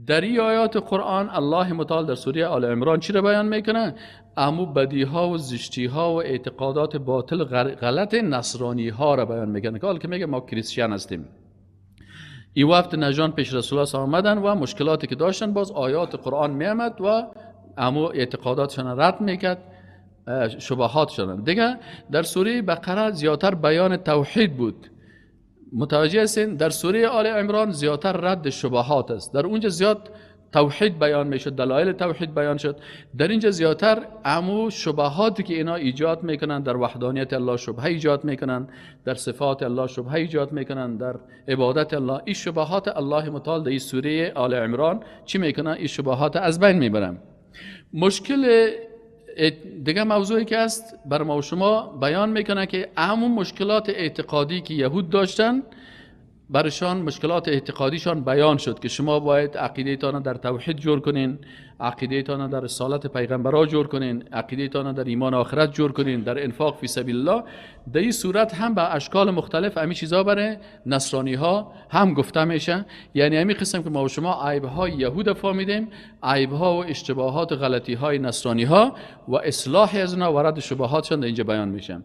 در این آیات قرآن الله متعال در سوره آل عمران چی را بیان میکنه؟ امو بدی ها و زشتی ها و اعتقادات باطل غلط نصرانی ها را بیان میکنه که حال که میگه ما کریسچن هستیم. این وقت نجان پیش رسول الله آمدن و مشکلاتی که داشتن، باز آیات قرآن میامد و امو اعتقاداتشان رد میکرد، شبهاتشان. دیگه در سوره بقره زیادتر بیان توحید بود، متوجه هستین؟ در سوره آل عمران زیادتر رد شبهات است. در اونجا زیاد توحید بیان میشد، دلایل توحید بیان شد. در اینجا زیادتر امو شبهاتی که اینا ایجاد میکنن، در وحدانیت الله شبهه ایجاد میکنن، در صفات الله شبهه ایجاد میکنن، در عبادت الله، این شبهات الله متعال در این سوره آل عمران چی میکنن؟ این شبهات از بین میبرن. مشکل دیگه موضوعی که است بر ما و شما بیان میکنه که همون مشکلات اعتقادی که یهود داشتن، برشان مشکلات اعتقادیشان بیان شد که شما باید عقیده‌تان در توحید جور کنین، عقیده‌تان در رسالت پیغمبرا جور کنین، عقیده‌تان در ایمان آخرت جور کنین، در انفاق فی سبیل الله. در این صورت هم به اشکال مختلف همین چیزا برای نصرانی ها هم گفته میشه. یعنی همین قسم که ما و شما عیب های یهود فهمیدیم، عیب ها و اشتباهات و غلطی های نصرانی ها و اصلاح از اونا و رد شبهاتشان در اینجا بیان میشه.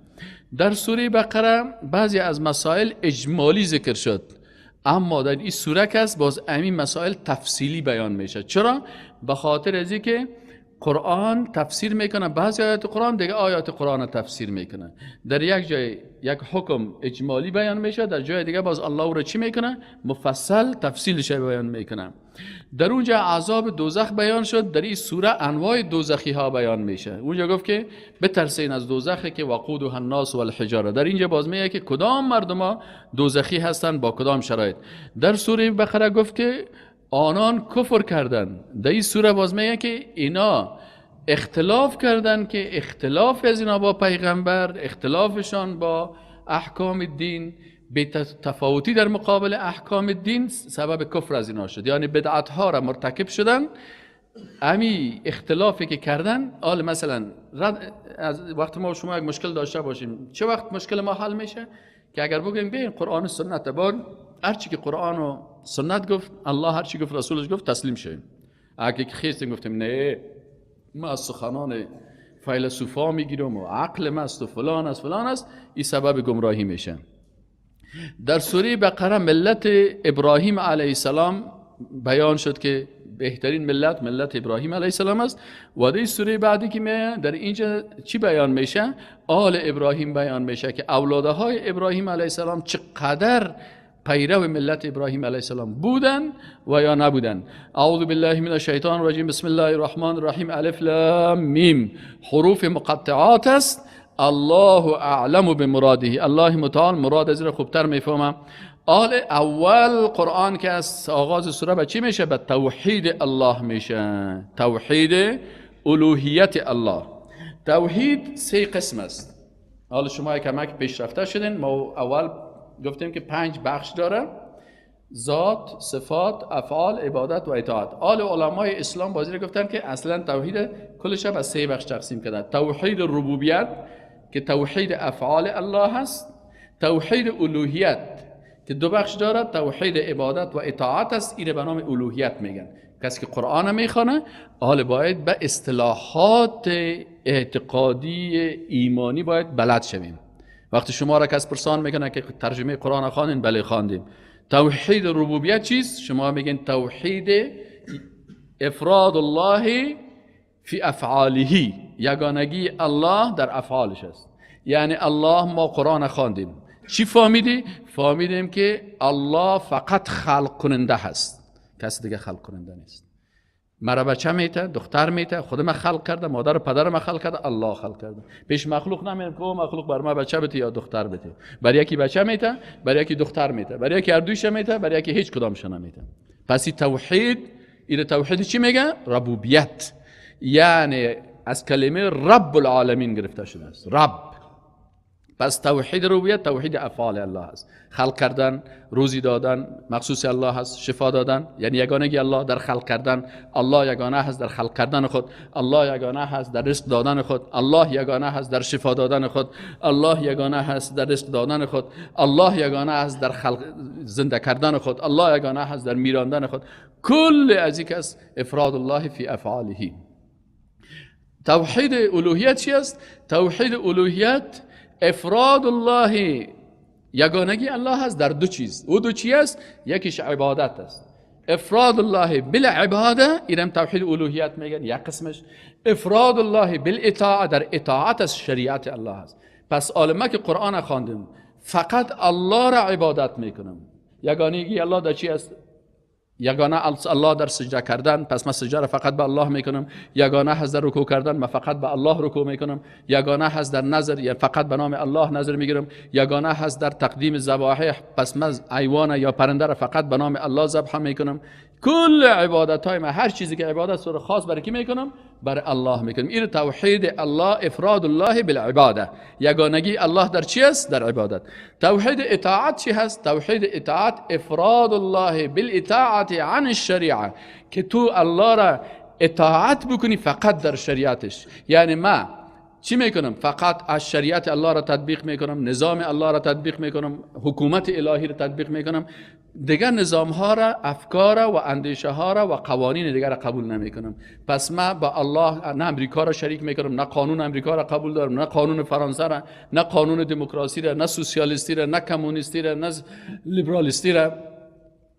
در سوره بقره بعضی از مسائل اجمالی ذکر شد، اما در این سوره که است باز همین مسائل تفصیلی بیان میشه. چرا؟ به خاطر از اینکه قرآن تفسیر میکنه بعضی آیات قرآن، دیگه آیات قرآن تفسیر میکنه. در یک جای یک حکم اجمالی بیان میشه، در جای دیگه باز الله او را چی میکنه؟ مفصل تفصیلش بیان میکنه. در اونجا عذاب دوزخ بیان شد، در این سوره انواع دوزخی ها بیان میشه. اونجا گفت که بترسین از دوزخی که وقودها الناس والحجاره. در اینجا باز میگه که کدام مردم ها دوزخی هستند با کدام شرایط. در سوره بقره گفت که آنان کفر کردند. در این سوره باز میگه که اینا اختلاف کردند که اختلاف از اینا با پیغمبر، اختلافشان با احکام دین، بی تفاوتی در مقابل احکام دین سبب کفر از اینا شد. یعنی بدعت ها را مرتکب شدن، امی اختلافی که کردن. حال مثلا از وقت ما شما یک مشکل داشته باشیم، چه وقت مشکل ما حل میشه؟ که اگر بگیم ببین قرآن و سنت بار، هرچی که قرآن و سنت گفت، الله هرچی گفت، رسولش گفت، تسلیم شیم. اگه خیستیم گفتیم نه ما از سخنان فیلسوفا میگیرم و عقل ما است و فلان است فلان است، این سبب گمراهی میشه. در سوره بقره ملت ابراهیم علیه السلام بیان شد که بهترین ملت ملت ابراهیم علیه السلام است. و در سوره بعدی که میاد در اینجا چی بیان میشه؟ آل ابراهیم بیان میشه که اولاده های ابراهیم علیه السلام چقدر پیرو ملت ابراهیم علیه السلام بودن و یا نبودن. اعوذ بالله من الشیطان الرجیم، بسم الله الرحمن الرحیم، الف لام میم، حروف مقطعات است. الله اعلم بمراده، الله متعال مراد از را خوبتر میفهمم. آل اول قرآن که از آغاز سوره به چی میشه؟ به توحید الله میشه، توحید الوهیت الله. توحید سه قسم است. حالا شما کمک پیشرفته شدین، ما اول گفتیم که 5 بخش داره: ذات، صفات، افعال، عبادت و اطاعت. آل علمای اسلام بازی رو گفتن که اصلا توحید کلش به 3 بخش تقسیم کردن: توحید ربوبیت که توحید افعال الله هست، توحید الوهیت که 2 بخش داره، توحید عبادت و اطاعت است. اینه به نام الوهیت میگن. کسی که قرآن میخوانه حال باید به اصطلاحات اعتقادی ایمانی باید بلد شویم. وقتی شما را کس پرسان میکنه که ترجمه قرآن خواندین؟ بله خواندیم. توحید ربوبیت چیست؟ شما میگین توحید افراد الله فی افعاله، یگانگی الله در افعالش است. یعنی الله، ما قرآن خواندیم، چی فهمیدی؟ فهمیدیم که الله فقط خلق کننده هست، کسی دیگه خلق کننده نیست. مرا بچه میته، دختر میته، خود من خلق کرده، مادر و پدر من خلق کرده، الله خلق کرده. پیش مخلوق نمیرم که او مخلوق بر ما بچه بته یا دختر بته. بر یکی بچه میته، بر یکی دختر میته، بر یکی هر دویش میته، بر یکی هیچ کدامش نمیته. پس این توحید، این توحید چی میگه؟ ربوبیت. یعنی از کلمه رب العالمین گرفته شده است، رب. پس توحید ربوبیت توحید افعال الله است. خلق کردن، روزی دادن مخصوص الله است، شفا دادن یعنی یگانگی الله در خلق کردن، الله یگانه است در خلق کردن خود، الله یگانه است در رزق دادن خود، الله یگانه است در شفا دادن خود، الله یگانه است در رزق دادن خود، الله یگانه است در خلق زنده کردن خود، الله یگانه است در میراندن خود. کل از این است افراد الله فی افعاله. توحید الوهیت چی است؟ توحید الوهیت افراد الله، یگانگی الله است در دو چیز. او دو چی است؟ یکیش عبادت است. افراد الله بالعباده، اینم توحید الوهیت میگن یک قسمش. افراد الله بالاطاعه، در اطاعت از شریعت الله است. پس عالمه که قرآن خواندیم فقط الله را عبادت میکنم. یگانگی الله در چی است؟ یگانه الله در سجده کردن، پس من سجده را فقط به الله میکنم. یگانه هست در رکوع کردن، من فقط به الله رکوع میکنم. یگانه هست در نظر، یا فقط به نام الله نظر میگیرم. یگانه هست در تقدیم ذبایح، پس من حیوان یا پرنده را فقط به نام الله ذبح میکنم. کل عبادت های من، هر چیزی که عبادت سر خاص برای کی میکنم؟ برای الله میکنم. این توحید الله، افراد الله بالعباده، یگانگی الله در چی است؟ در عبادت. توحید اطاعت چی هست؟ توحید اطاعت افراد الله بالاطاعت عن الشریعه، که تو الله را اطاعت بکنی فقط در شریعتش. یعنی ما چی میکنم؟ فقط از شریعت الله را تطبیق میکنم، نظام الله را تطبیق میکنم، حکومت الهی را تطبیق میکنم. دیگر نظام ها را، افکار و اندیشه ها را و قوانین دیگر را قبول نمیکنم. پس ما با الله نه امریکا را شریک میکنم، نه قانون امریکا را قبول دارم، نه قانون فرانسه را، نه قانون دموکراسی را، نه سوسیالیستی را، نه کمونیستی را، نه لیبرالیستی را،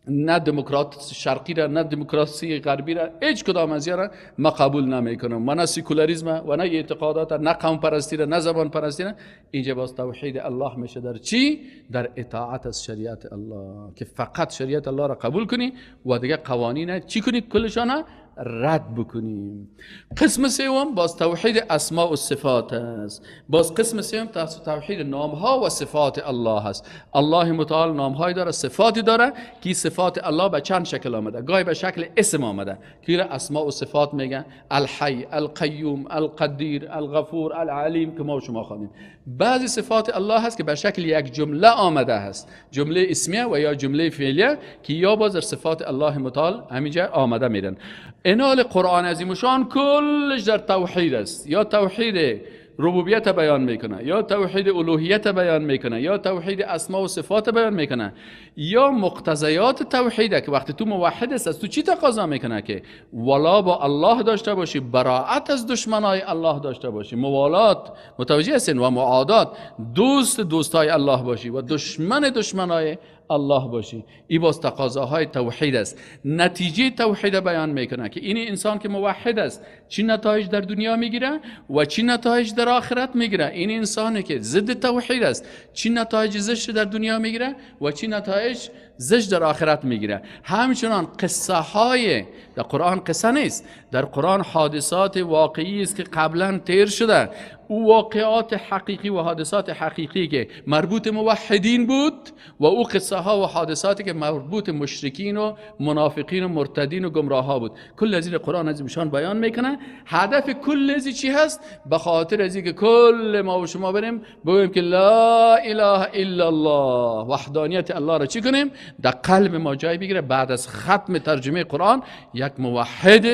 نه دموکرات شرقی را، نه دموکراسی غربی را، هیچ کدام از را ما قبول نمیکنم، و نه سکولاریسم و نه اعتقادات، نه قوم پرستی را، نه زبان پرستی را. اینجا باز توحید الله میشه در چی؟ در اطاعت از شریعت الله، که فقط شریعت الله را قبول کنی و دیگه قوانین چی کنی؟ کلشان رد بکنیم. قسم سوم باز توحید اسماء و صفات است. باز قسم سوم توحید نام ها و صفات الله است. الله متعال نام های داره، صفاتی داره که صفات الله به چند شکل آمده. گاهی به شکل اسم آمده که اسماء و صفات میگن، الحی، القیوم، القدیر، الغفور، العلیم، که ما و شما خوانیم. بعضی صفات الله هست که به شکل یک جمله آمده است، جمله اسمیه و یا جمله فعلیه، که یا باز در صفات الله متعال همینجا آمده میرن. انال قرآن عظیم شان کلش در توحید است. یا توحید ربوبیت بیان میکنه، یا توحید الوهیت بیان میکنه، یا توحید اسما و صفات بیان میکنه، یا مقتضیات توحیده که وقتی تو موحد است از تو چی تقاضا میکنه؟ که ولا با الله داشته باشی، براعت از دشمنای الله داشته باشی، موالات، متوجه هستین، و معادات، دوست دوستای الله باشی و دشمن دشمنای الله باشی. این باز تقاضاهای توحید است. نتیجه توحید بیان میکنه که این انسان که موحد است چی نتایج در دنیا میگیره و چی نتایج در آخرت میگیره. این انسانی که ضد توحید است چی نتایج زشت در دنیا میگیره و چی نتایج زشت در آخرت میگیره. همچنان قصه های در قرآن قصه نیست، در قرآن حادثات واقعی است که قبلا تیر شده. او واقعات حقیقی و حادثات حقیقی که مربوط موحدین بود و او قصه ها و حادثاتی که مربوط مشرکین و منافقین و مرتدین و گمراه ها بود، کل از این قرآن عظیم شان بیان میکنه. هدف کل از چی هست؟ به خاطر از اینکه کل ما و شما بریم بگوییم که لا اله الا الله، وحدانیت الله را چی کنیم؟ در قلب ما جای بگیره. بعد از ختم ترجمه قرآن یک موحد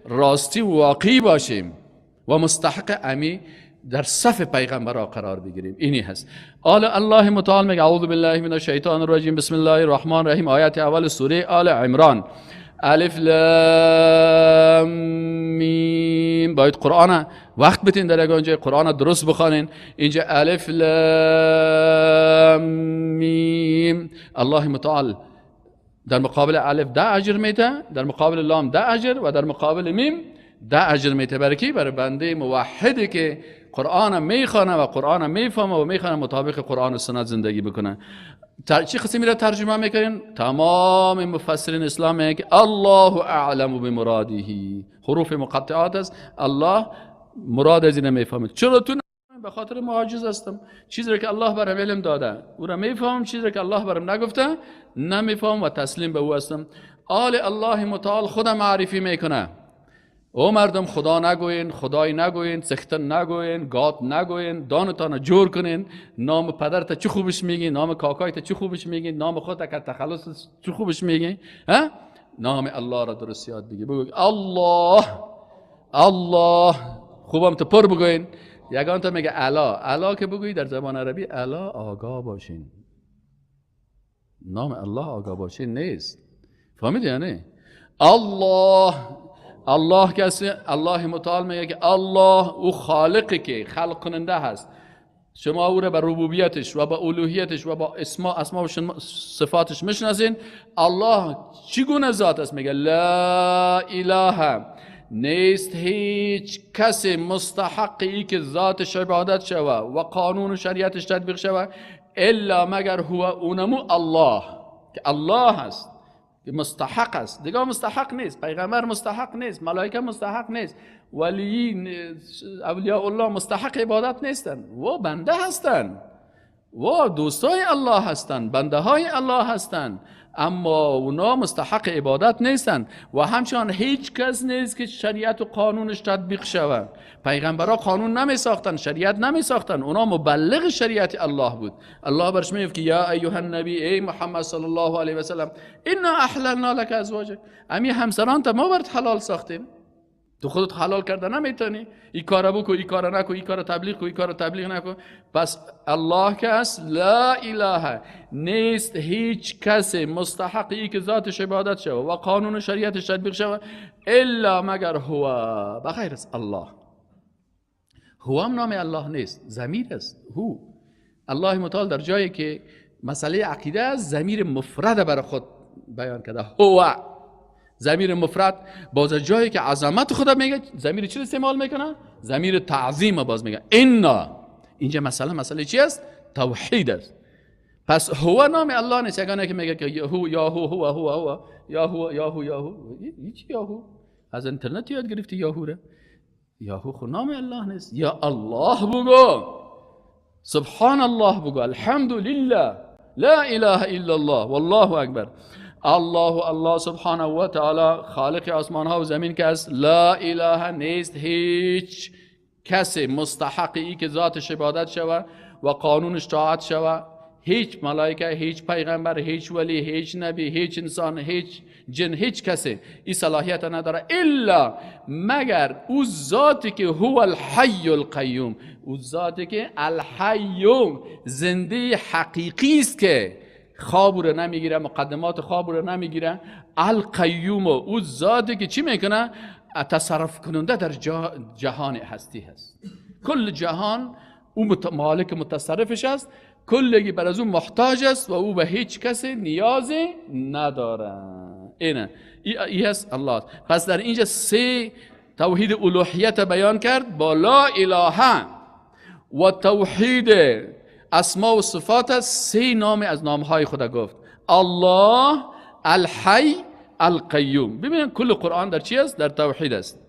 راستی و واقعی باشیم و مستحق امی در صف پیغمبرا قرار بگیریم. اینی هست. آل الله متعال میگه اعوذ بالله من الشیطان الرجیم، بسم الله الرحمن الرحیم، آیت اول سوره آل عمران، الف لام میم. باید قرآن وقت بتین در یگان جای قرآن درست بخوانین. اینجا الف لام میم، الله متعال در مقابل الف 10 اجر میده، در مقابل لام 10 اجر و در مقابل میم 10 اجر میده. برای کی؟ برای بنده موحدی که قرآن میخوانه و قرآن میفهمه و میخوانه مطابق قرآن و سنت زندگی بکنه. چی قسمی را ترجمه میکنین؟ تمام مفسرین اسلام میگن که الله اعلم بمراده، حروف مقطعات است، الله مراد از این میفهمه. چرا تو؟ به خاطر معاجز هستم. چیزی که الله برام علم داده او را میفهمم، چیزی که الله برام نگفته نمیفهم و تسلیم به او هستم. آل الله متعال خود معرفی میکنه. او مردم خدا نگوین، خدای نگوین، سختن نگوین، گاد نگوین، دانتان جور کنین، نام پدرت چه خوبش میگی، نام کاکایت چه خوبش میگی، نام خودت که تخلص چه خوبش میگی، ها؟ نام الله را درست یاد بگی. بگو الله الله، خوبم تو پر بگوین. یگان تا میگه الا، الا که بگویی در زبان عربی الا آگاه باشین. نام الله آگاه باشین نیست. فهمیدی یعنی؟ الله الله کسی، الله متعال میگه که الله او خالقی که خلق کننده هست. شما او را به ربوبیتش و به الوهیتش و با اسما و صفاتش میشناسین. الله چگونه ذات است؟ میگه لا اله، نیست هیچ کسی مستحقی که ذاتش عبادت شوه و قانون و شریعتش تطبیق شوه الا مگر هو اونمو الله، که الله هست، مستحق است. دیگه مستحق نیست، پیغمبر مستحق نیست، ملائکه مستحق نیست، ولی اولیاء الله مستحق عبادت نیستن و بنده هستن و دوستای الله هستن، بنده های الله هستن، اما اونا مستحق عبادت نیستن. و همچنان هیچ کس نیست که شریعت و قانونش تطبیق شود. پیغمبرها قانون نمی ساختن، شریعت نمی ساختن، اونا مبلغ شریعت الله بود. الله برش میگه که یا ایها النبی، ای محمد صلی الله علیه و سلم، انا احللنا لك ازواجک، امی همسران تا ما برات حلال ساختیم، تو خودت حلال کرده نمیتونی، این کارا بکن، این کارا نکن، این کارا تبلیغ کن، این کارا تبلیغ نکن. پس الله که است لا اله، نیست هیچ کس مستحقی که ذاتش عبادت شود و قانون شریعتش تطبیق شود الا مگر هو، بغیر از الله. هو هم نام الله نیست، ضمیر است. هو الله متعال در جایی که مسئله عقیده است ضمیر مفرد برای خود بیان کرده، هو ضمیر مفرد. باز جایی که عظمت خدا میگه ضمیر چی استعمال میکنه؟ ضمیر تعظیم باز میگه انا. اینجا مسئله چی است؟ توحید است. پس هو نام الله نیست. یگانه که میگه که هو یا هو هو هو هو یا هو یا هو یا هو، هیچ یاهو از اینترنت یاد گرفتی یاهو را. یاهو خو نام الله نیست. یا الله بگو، سبحان الله بگو، الحمدلله، لا اله الا الله، والله اکبر. الله الله سبحانه و تعالی خالق آسمان ها و زمین که است، لا اله نیست هیچ کسی مستحقی که ذاتش عبادت شود و قانونش طاعت شود، هیچ ملائکه، هیچ پیغمبر، هیچ ولی، هیچ نبی، هیچ انسان، هیچ جن، هیچ کسی این صلاحیت نداره الا مگر او ذاتی که هو الحی القیوم، او ذاتی که الحی زنده حقیقی است که خواب رو نمیگیره، مقدمات خواب رو نمیگیره. القیوم او ذاتی که چی میکنه؟ تصرف کننده در جهان هستی هست. کل جهان او مالک متصرفش است، کلگی بر از او محتاج است و او به هیچ کسی نیازی نداره. اینه ای هست الله. پس در اینجا سه توحید الوهیت بیان کرد با لا اله و توحید اسما و صفات. سه نام از نامهای خدا گفت: الله، الحی، القیوم. ببینید کل قرآن در چی است؟ در توحید است.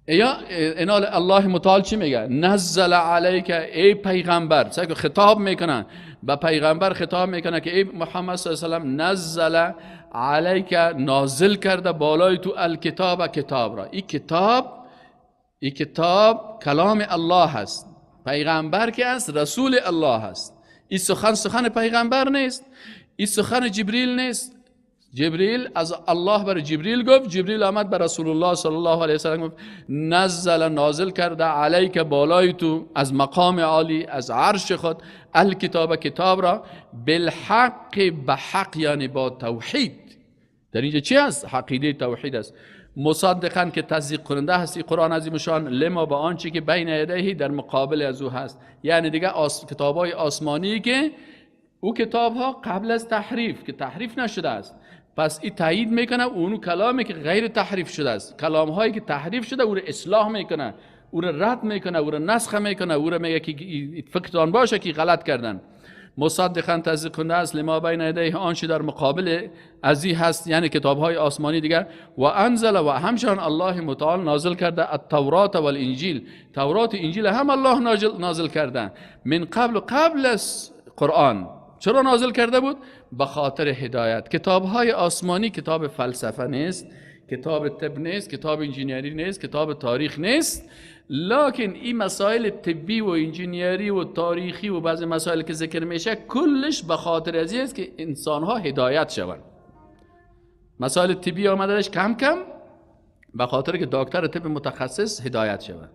یا انال الله متعال چی میگه؟ نزل علیک، ای پیغمبر، خطاب میکنه به پیغمبر، خطاب میکنه که ای محمد صلی الله علیه و سلم، نزل علیک، نازل کرده بالای تو الکتاب، کتاب را. این کتاب، این کتاب کلام الله هست. پیغمبر که است رسول الله هست. این سخن سخن پیغمبر نیست، این سخن جبریل نیست. جبریل از الله بر جبریل گفت، جبریل آمد بر رسول الله صلی الله علیه وسلم گفت نزل، نازل کرده علیک، بالای تو، از مقام عالی، از عرش خود، الکتاب، کتاب را، بالحق، به حق، یعنی با توحید. در اینجا چی است؟ عقیده توحید است. مصدقا که تصدیق کننده هستی قرآن عظیم شان، لما، با آنچه که بین یدیه، در مقابل از او هست. یعنی دیگه کتابای آسمانی که او کتاب ها قبل از تحریف، که تحریف نشده است، پس این تایید میکنه اونو کلامی که غیر تحریف شده است. کلام هایی که تحریف شده او رو اصلاح میکنه، او رو رد میکنه، او رو نسخ میکنه، او رو میگه که فکرتان باشه که غلط کردن. مصدقا تصدیق کننده است لما بین یدیه، آنچه در مقابل از این هست، یعنی کتاب های آسمانی دیگر. و انزل، و همچنان الله متعال نازل کرده التورات و الانجیل، تورات و انجیل هم الله نازل کرده، من قبل، قبل از قرآن. چرا نازل کرده بود؟ به خاطر هدایت. کتاب های آسمانی کتاب فلسفه نیست، کتاب طب نیست، کتاب انجینیری نیست، کتاب تاریخ نیست، لکن این مسائل طبی و انجینیری و تاریخی و بعضی مسائل که ذکر میشه کلش به خاطر از این است که انسان ها هدایت شوند. مسائل طبی آمدنش کم کم به خاطر که دکتر طب متخصص هدایت شود.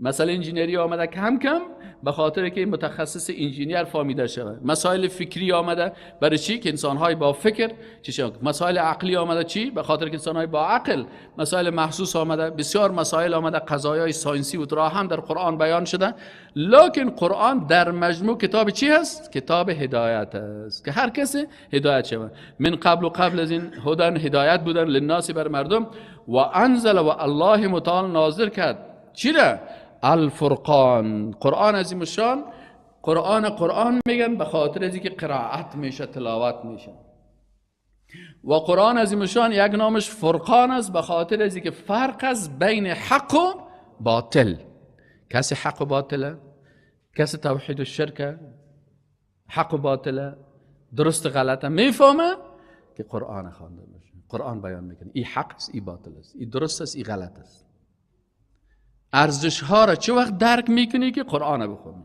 مسئله انجینیری آمده کم کم به خاطر که متخصص انجینیر فهمیده شود. مسائل فکری آمده برای چی؟ که انسان‌های با فکر چی شود. مسائل عقلی آمده چی؟ به خاطر که انسان‌های با عقل. مسائل محسوس آمده، بسیار مسائل آمده، قضایای ساینسی و ترا هم در قرآن بیان شده. لکن قرآن در مجموع کتاب چی هست؟ کتاب هدایت است که هر کسی هدایت شود. من قبل و قبل از این هدن هدایت بودن للناس بر مردم. و انزل و الله متعال نازل کرد چی را؟ الفرقان. قرآن عظیم الشان، قرآن میگن به خاطر از اینکه قرائت میشه، تلاوت میشه. و قرآن عظیم الشان یک نامش فرقان است به خاطر از اینکه فرق است بین حق و باطل. کسی حق و باطله، کسی توحید و شرک، حق و باطله، درست غلطه میفهمه که قرآن خوانده باشه. قرآن بیان میکنه این حق است، این باطل است، این درست است، این غلط است. ارزش ها را چه وقت درک میکنی که قرآن بخونی؟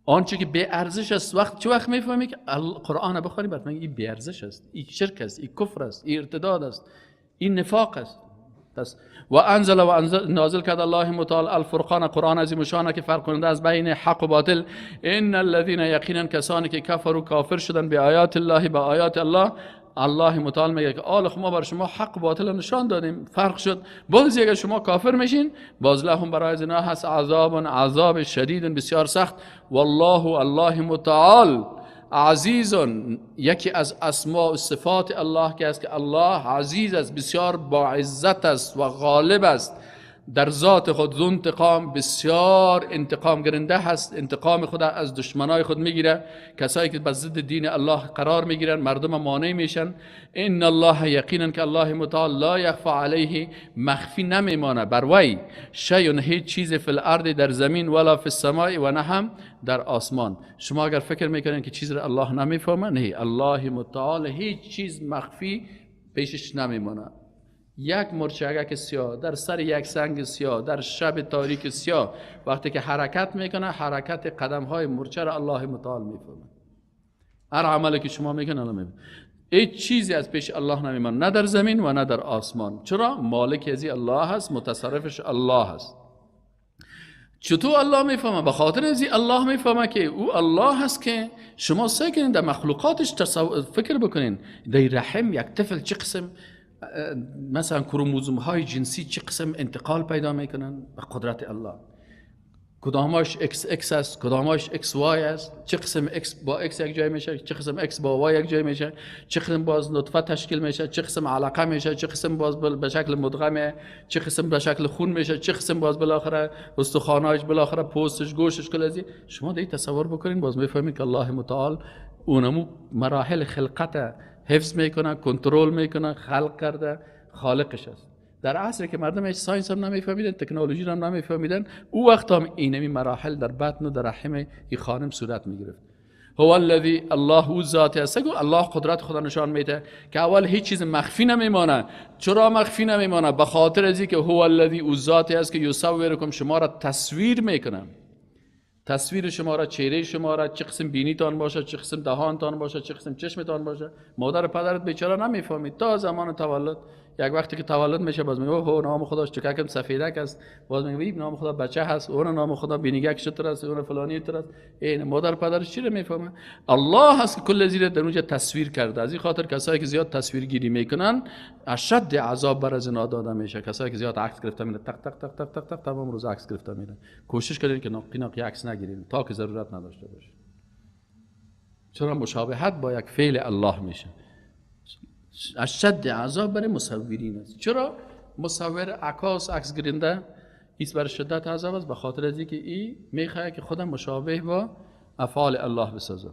آنچه که بی ارزش است وقت چه وقت میفهمی که قرآن بخونی؟ بعد میگی این بی ارزش است، این شرک است، این کفر است، این ارتداد است، این نفاق است. پس و انزل و انزل نازل کرد الله متعال الفرقان، قرآن عظیم الشان که فرق کننده از بین حق و باطل. ان الذين یقینا کسانی که کفروا کافر شدن به آیات الله، به آیات الله، الله متعال میگه که آل ما بر شما حق و باطل نشان دادیم، فرق شد. باز اگر شما کافر میشین باز لهم برای اینا هست عذاب، عذاب شدید بسیار سخت. والله الله متعال عزیز، یکی از اسماء و صفات الله که است که الله عزیز است، بسیار با عزت است و غالب است در ذات خود. ذو انتقام، بسیار انتقام گرنده هست، انتقام خود از دشمنای خود میگیره، کسایی که بر ضد دین الله قرار میگیرن، مردم مانع میشن. ان الله یقینا که الله متعال لا یخفى علیه، مخفی نمیمانه بر وی شیء، هیچ چیز فی الارض در زمین، ولا فی السماء و نه هم در آسمان. شما اگر فکر میکنین که چیز را الله نمیفهمه، نه، الله متعال هیچ چیز مخفی پیشش نمیمانه. یک مرچگک سیاه در سر یک سنگ سیاه در شب تاریک سیاه وقتی که حرکت میکنه، حرکت قدم های مرچه را الله متعال میفهمه. هر عملی که شما میکنه الله میفهمه. هیچ چیزی از پیش الله نمیمانه، نه در زمین و نه در آسمان. چرا؟ مالک ازی الله هست، متصرفش الله هست. چطور الله میفهمه؟ به خاطر ازی الله میفهمه که او الله هست که شما سعی کنین در مخلوقاتش فکر بکنین. در رحم یک طفل چه قسم مثلا کروموزوم های جنسی چه قسم انتقال پیدا میکنن به قدرت الله. کداماش X X است، کداماش X Y است، چه قسم X با X یک جای میشه، چه قسم X با Y یک جای میشه، چه قسم باز نطفه تشکیل میشه، چه قسم علقه میشه، چه قسم باز به شکل مدغمه، چه قسم به شکل خون میشه، چه قسم باز بالاخره استخواناش، بالاخره پوستش، گوشش، کل ازی. شما دیگه تصور بکنین باز میفهمید که الله متعال اونمو مراحل خلقت حفظ میکنه، کنترل میکنه، خلق کرده، خالقش است. در عصری که مردم هیچ science هم نمیفهمیدن، تکنولوژی هم نمیفهمیدن، او وقت هم اینمی مراحل در بطن و در رحم این خانم صورت میگرفت. هو الذی، الله او ذات است. الله قدرت خدا نشان میده که اول هیچ چیز مخفی نمیمانه. چرا مخفی نمیمانه؟ به خاطر از اینکه هو الذی، او ذاتی است که یصورکم، شما را تصویر میکنه. تصویر شما را، چهره شما را، چه قسم بینیتان باشه، چه قسم دهانتان باشه، چه قسم چشمتان باشه. مادر پدرت بیچاره نمیفهمید تا زمان تولد. یک وقتی که تولد میشه باز میگه اوه نام خداش چککم سفیدک است، باز میگه نام خدا بچه هست، اون نام خدا بینیگک شتر است، اون فلانی تر است. این مادر پدرش چی رو میفهمه؟ الله هست که کل زیر در اونجا تصویر کرده. از این خاطر کسایی که زیاد تصویرگیری میکنن اشد عذاب بر از اینا داده میشه. کسایی که زیاد عکس گرفته میره، تق تق تق تق تق تق تمام روز عکس گرفته میره. کوشش کنین که ناقی ناقی عکس نگیرین تا که ضرورت نداشته باشه. چرا؟ مشابهت با یک فعل الله میشه. اشد عذاب برای مصورین است. چرا؟ مصور، عکاس، عکس گیرنده ایست برای شدت عذاب است، به خاطر از اینکه ای میخواد که خودم مشابه با افعال الله بسازه.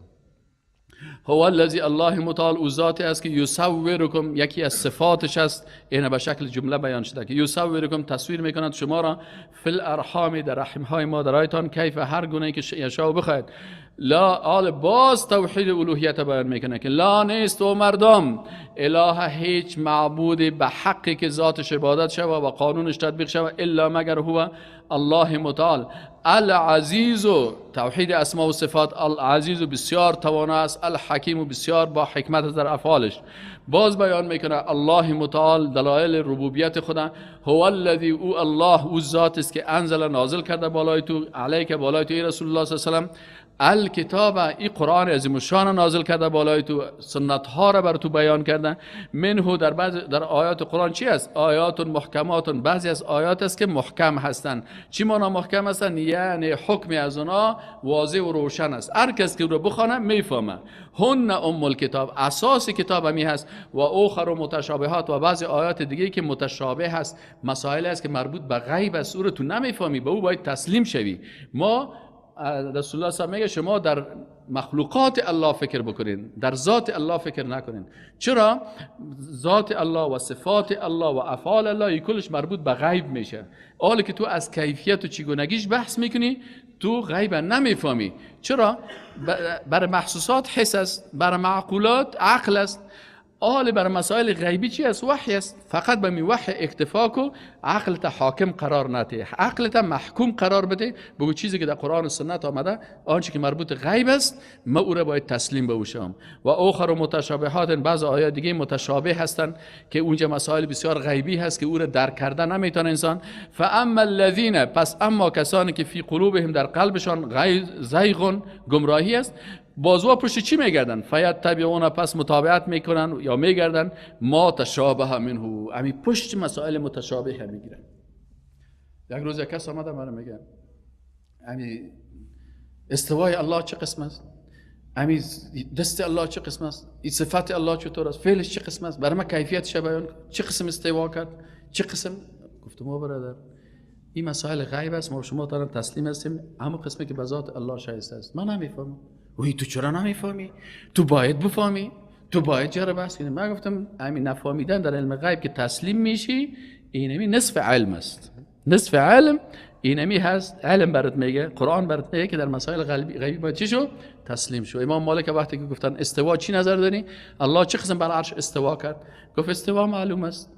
هو الذی، الله متعال او ذاتی است که یصورکم، یکی از صفاتش است، این به شکل جمله بیان شده که یصورکم، تصویر میکند شما را، فی الارحام، در رحم های مادرایتان، کیف، هر گونه که یشاء بخواهد. لا آل باز توحید الوهیت بیان میکنه که لا نیست و مردم اله هیچ معبودی به حقی که ذاتش عبادت شوه و قانونش تطبیق شوه الا مگر هو الله متعال العزیز. توحید اسما و صفات، العزیز بسیار توانا است، الحکیم بسیار با حکمت در افعالش. باز بیان میکنه الله متعال دلایل ربوبیت خدا، هو الذی او الله او ذات است که انزل نازل کرده بالای تو علیک بالای تو ای رسول الله صلی الله علیه و سلم الکتاب، ای قرآن عظیم الشان نازل کرده بالای تو، سنت ها را بر تو بیان کرده. منه در بعض در آیات قرآن چی است؟ آیات محکمات، بعضی از آیات است که محکم هستند. چی معنا محکم هستند؟ یعنی حکم از اونا واضح و روشن است، هر کس که او را بخونه میفهمه. هن ام الکتاب، اساس کتاب همی هست. و اخر متشابهات، و بعضی آیات دیگه که متشابه هست، مسائل است که مربوط به غیب است، او را تو نمیفهمی، به او باید تسلیم شوی. ما رسول الله صلی الله میگه شما در مخلوقات الله فکر بکنین، در ذات الله فکر نکنین. چرا؟ ذات الله و صفات الله و افعال الله کلش مربوط به غیب میشه. حالی که تو از کیفیت و چگونگیش بحث میکنی تو غیب نمیفهمی. چرا؟ بر محسوسات حس است، بر معقولات عقل است. آل بر مسائل غیبی چی است؟ وحی است. فقط به می وحی اکتفا کو، عقل تا حاکم قرار نده، عقل تا محکوم قرار بده. بگو چیزی که در قرآن و سنت آمده، آنچه که مربوط غیب است ما او را باید تسلیم بوشم. و اخر متشابهات، بعض آیات دیگه متشابه هستند که اونجا مسائل بسیار غیبی هست که او را درک کرده نمیتونه انسان. فاما الذین، پس اما کسانی که فی قلوبهم در قلبشان زیغ گمراهی است، بازوا پشت چی میگردن؟ فیتبعون، پس متابعت میکنن یا میگردن ما تشابه منه، امی پشت مسائل متشابه میگیرن. یک روز یک کس آمده من میگه امی استوای الله چه قسم است؟ امی دست الله چه قسم است؟ این صفت الله چطور است؟ فعلش چه قسم است؟ برای من کیفیتش بیان، چه قسم استوا کرد؟ چه قسم؟ گفتم او برادر این مسائل غیب است، ما شما دارن تسلیم هستیم، همون قسمی که به ذات الله شایسته است. من نمیفهمم. وی تو چرا نمیفهمی؟ تو باید بفهمی، تو باید جره بحث کنی. من گفتم همین نفهمیدن در علم غیب که تسلیم میشی، اینمی نصف علم است. نصف علم اینمی هست. علم برات میگه، قرآن برات میگه که در مسائل غیبی باید چی شو؟ تسلیم شو. امام مالک وقتی که گفتن استوا چی نظر داری؟ الله چه قسم بر عرش استوا کرد؟ گفت استوا معلوم است،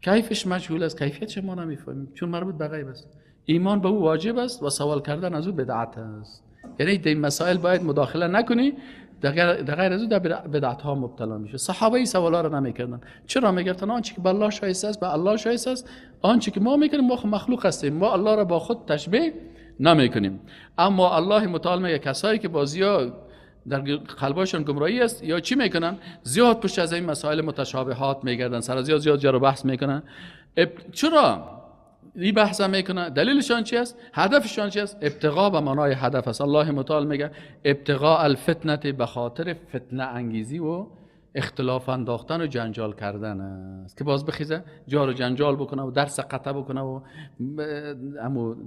کیفش مجهول است، کیفیتش ما نمیفهمیم چون مربوط به غیب است. ایمان به او واجب است و سوال کردن از او بدعت است. یعنی در این مسائل باید مداخله نکنی، در غیر از او در بدعت ها مبتلا میشه. صحابه این سوالا رو نمیکردن. چرا میگفتن؟ آنچه که به الله شایسته است به الله شایسته است، آنچه که ما میکنیم ما مخلوق هستیم، ما الله را با خود تشبیه نمیکنیم. اما الله متعال میگه کسایی که بازیا در قلبشان گمراهی است یا چی میکنن؟ زیاد پشت از این مسائل متشابهات میگردن، سر زیاد زیاد جر و بحث میکنن. چرا این بحث هم میکنه؟ دلیلشان چی است؟ هدفشان چی است؟ ابتغا به معنای هدف است. الله متعال میگه ابتغاء الفتنه، به خاطر فتنه انگیزی و اختلاف انداختن و جنجال کردن است که باز بخیزه جار و جنجال بکنه و درس قطع بکنه و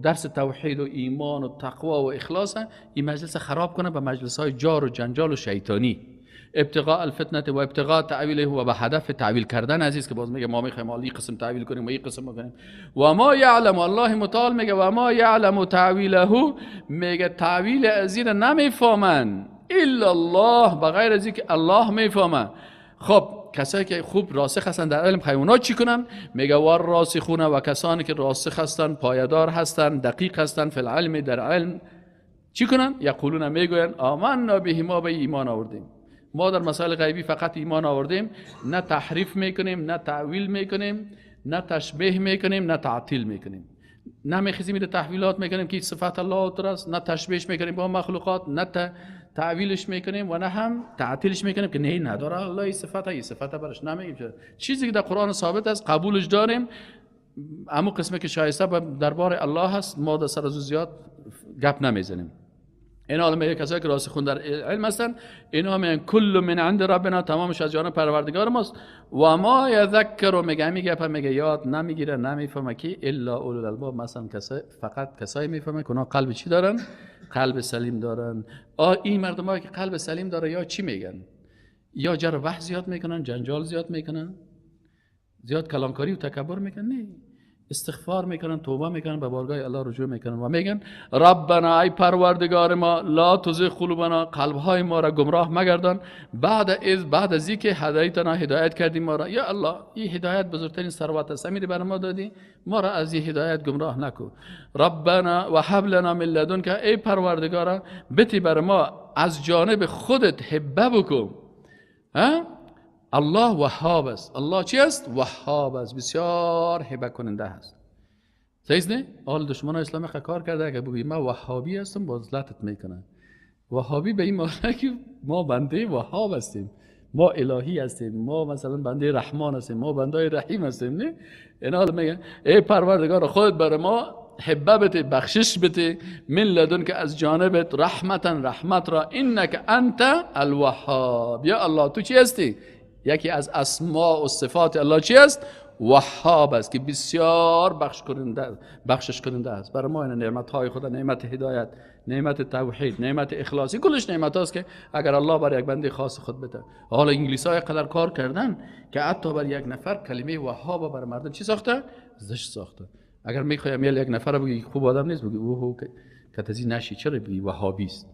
درس توحید و ایمان و تقوا و اخلاص این مجلس خراب کنه به مجلس های جار و جنجال و شیطانی. ابتغاء الفتنه و ابتغاء تعویله، و به هدف تعویل کردن عزیز که باز میگه ما میخوایم این قسم تعویل کنیم و این قسم بکنیم. و ما یعلم، الله متعال میگه و ما یعلم تعویله، میگه تعویل از این نمیفهمن الا الله، بغیر از اینکه الله میفهمه. خب کسایی که خوب راسخ هستن در علم، اونا چی کنن؟ میگه وار راسخون، و کسانی که راسخ هستن، پایدار هستن، دقیق هستن، فی العلم، در علم چی کنن؟ یقولون، میگوین آمنا به، ما به ایمان آوردیم. ما در مسائل غیبی فقط ایمان آوردیم، نه تحریف میکنیم، نه تعویل میکنیم، نه تشبیه میکنیم، نه تعطیل میکنیم، نه میخیزیم میره تحویلات میکنیم که صفت الله است، نه تشبیهش میکنیم با مخلوقات، نه تعویلش میکنیم و نه هم تعطیلش میکنیم که نه نداره الله این صفت، این صفت برش نمیگیم. چیزی که در قرآن ثابت است قبولش داریم، اما قسمی که شایسته دربار الله هست ما در سر از زیاد گپ نمیزنیم. اینا حالا میگه کسایی که راسخون در علم هستن، اینا میگن کل من عند ربنا، تمامش از جانب پروردگار ماست. و ما یذکر، میگه میگه میگه یاد نمیگیره، نمیفهمه که الا اولو الالباب، مثلا کسای فقط کسایی میفهمه که اونا قلب چی دارن؟ قلب سلیم دارن. این مردمایی که قلب سلیم داره یا چی میگن؟ یا جر و بحث زیاد میکنن، جنجال زیاد میکنن، زیاد کلامکاری و تکبر میکنن؟ نه، استغفار میکنن، توبه میکنن، به بارگاه الله رجوع میکنن و میگن ربنا ای پروردگار ما لا تزغ قلوبنا، قلبهای ما را گمراه مگردان بعد از اینکه هدایتنا، هدایت کردی ما را. یا الله این هدایت بزرگترین ثروت است، امیر بر ما دادی، ما را از این هدایت گمراه نکو. ربنا وهب لنا من لدنک، ای پروردگارا بتی بر ما از جانب خودت هبه بکن. الله وهاب است. الله چی است؟ وهاب است، بسیار هبه کننده است. صحیح نه؟ حال دشمنان اسلامی کار کرده اگه بگی من وهابی هستم باز لطت میکنن. وهابی به این معنی که ما بنده وهاب هستیم، ما الهی هستیم، ما مثلا بنده رحمان هستیم، ما بنده رحیم هستیم. نه اینا حالا میگن ای پروردگار خودت بر ما هبه بده، بخشش بده، من لدن که از جانبت، رحمتا رحمت را، انک انت الوهاب. یا الله تو چی هستی؟ یکی از اسماء و صفات الله چی است؟ وهاب است که بسیار بخشش کننده است. برای ما این نعمت های خدا، نعمت هدایت، نعمت توحید، نعمت اخلاصی، کلش نعمت هاست که اگر الله بر یک بنده خاص خود بده. حالا انگلیس های قدر کار کردن که حتی بر یک نفر کلمه وهاب بر مردم چی ساخته؟ زشت ساخته. اگر میخوایم یک نفر بگی خوب آدم نیست، بگی اوه که تزی نشی، چرا بگی وهابی است؟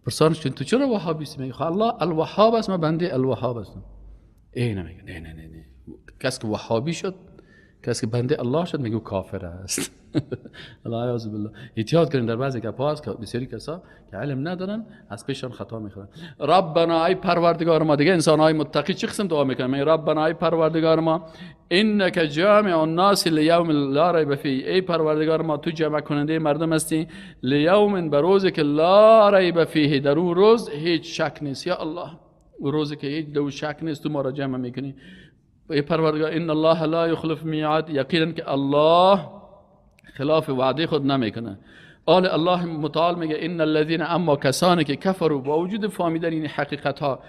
پرسانش تو چرا وهابی هستی؟ میگه الله الوهاب است، من بنده الوهاب هستم. ای نمیگه نه نه نه نه، کسی که وهابی شد، کسی که بنده الله شد، میگه کافر است. الله اعوذ بالله. احتیاط کنین در بعضی گپ‌ها هست که بسیاری کسا که علم ندارن از پیشان خطا میخورن. ربنا ای پروردگار ما، دیگه انسان های متقی چه قسم دعا میکنن؟ میگه ربنا ای پروردگار ما انک جامع الناس لیوم لا ریب فیه، ای پروردگار ما تو جمع کننده مردم هستی، لیوم به روزی که لا ریب فیه، در او روز هیچ شک نیست. یا الله او روزی که هیچ دو شک نیست تو ما را جمع میکنی. ای پروردگار ان الله لا یخلف میعاد، یقینا که الله خلاف وعده خود نمیکنه. آل الله متعال میگه ان الذين، اما کسانی که کفروا، با وجود فهمیدن این حقیقت ها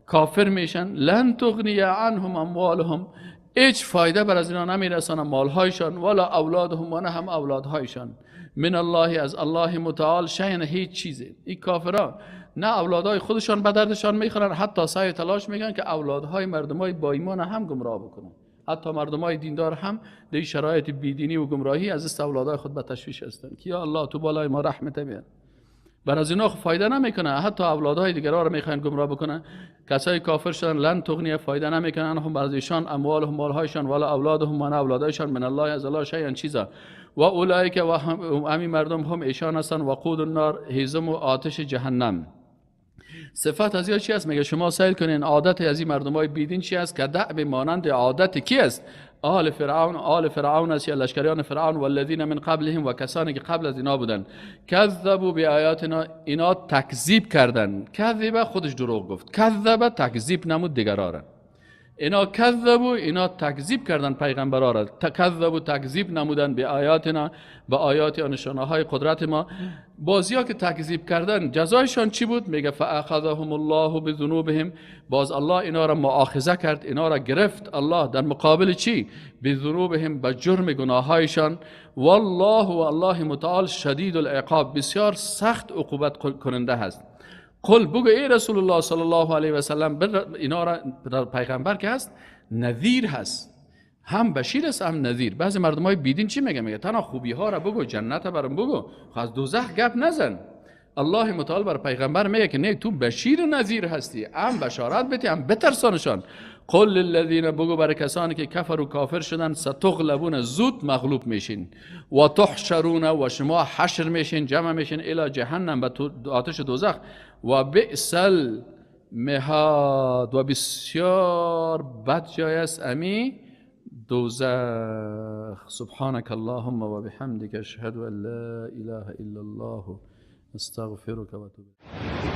کافر میشن، لن تغنی عنهم اموالهم، هیچ فایده بر از اینا نمیرسانه مالهایشان، ولا اولادهم و نه هم اولادهایشان، من الله از الله متعال شیئا، هیچ چیزی. این کافرها نه اولادهای خودشان به دردشان میخورن، حتی سعی تلاش میکنن که اولادهای مردمای با ایمان هم گمراه بکنن، حتی مردمای دیندار هم در شرایط بیدینی و گمراهی از دست اولادهای خود به تشویش هستند که یا الله تو بالای ما رحمت بیار. بر از اینا فایده نمیکنه، حتی اولادهای دیگرها رو میخواین گمراه بکنن. کسای کافر شدن لن تغنیه، فایده نمیکنن هم بر از ایشان اموالهم مالهایشان، ولا اولادهم و نه اولادهایشان، من الله از الله شیئا چیزا. و اولئک و همین مردم هم ایشان هستند وقود النار، هیزم و آتش جهنم. صفت از چی است؟ میگه شما سیل کنین عادت از این مردمای بیدین چی است؟ که دعب مانند عادت کی است؟ آل فرعون، آل فرعون است یا لشکریان فرعون، والذین من قبلهم و کسانی که قبل از اینا بودن، کذبوا بیایاتنا، اینا تکذیب کردن. کذب خودش دروغ گفت، کذب تکذیب نمود دیگرا را. اینا کذبوا، اینا تکذیب کردن پیغمبرا را، کذبوا تکذیب نمودن به آیاتنا، به آیات و نشانه های قدرت ما. بازیا که تکذیب کردن جزایشان چی بود؟ میگه فاخذهم الله بذنوبهم، باز الله اینا را مؤاخذه کرد، اینا را گرفت الله در مقابل چی؟ بذنوبهم، به جرم گناهایشان. والله و الله متعال شدید العقاب، بسیار سخت عقوبت کننده هست. قل بگو ای رسول الله صلی الله علیه و سلم، اینا را پیغمبر که هست نذیر هست، هم بشیر است هم نذیر. بعضی مردم های بیدین چی میگه؟ میگه تنها خوبی ها را بگو، جنت برام بگو، از دوزخ گپ نزن. الله متعال بر پیغمبر میگه که نه، تو بشیر نذیر هستی، هم بشارت بده هم بترسانشان. قل للذین، بگو بر کسانی که کفر و کافر شدن، ستغلبون، زود مغلوب میشین، و تحشرون، و شما حشر میشین، جمع میشین، الی جهنم، به آتش دوزخ، و بئس المهاد، و بسیار بد جای است امی دوزخ. سبحانك اللهم و بحمدك اشهد ان لا اله الا الله استغفرك و اتوب الیک.